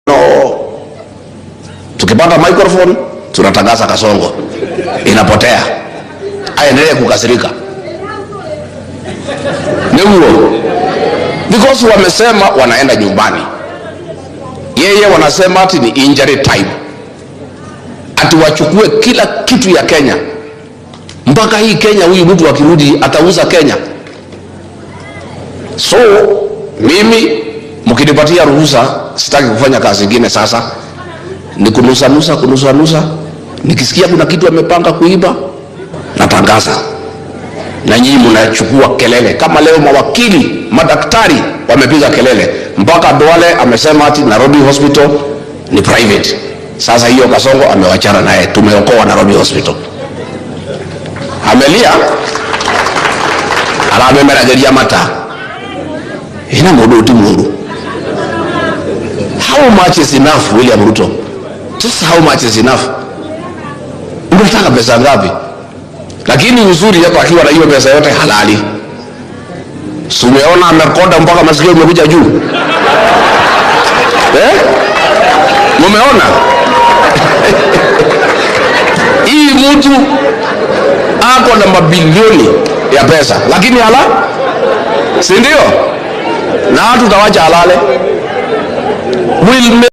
No. Tukipata microphone tunatangaza Kasongo inapotea, aendelee kukasirika ni huo, because wamesema wanaenda nyumbani. Yeye wanasema ati ni injury time, ati wachukue kila kitu ya Kenya mpaka hii Kenya. Huyu mtu akirudi atauza Kenya. So mimi mkinipatia ruhusa, sitaki kufanya kazi ingine sasa, ni kunusanusa kunusanusa. Nikisikia kuna kitu amepanga kuiba, natangaza, na nyinyi mnachukua kelele. Kama leo mawakili, madaktari wamepiga kelele, mpaka Duale amesema ati Nairobi Hospital ni private. Sasa hiyo Kasongo amewachana naye, tumeokoa Nairobi Hospital. Amelia aramemerageria mata ina mundu ti muru. How much is enough, William Ruto? Just how much is enough? Unataka pesa ngapi? Lakini uzuri hapa akiwa na hiyo pesa yote halali. Si umeona amekonda mpaka masikio imekuja juu? Eh? Mumeona? Hii mtu ako na mabilioni ya pesa, lakini hala, si ndio? Na hatutawacha halale. Will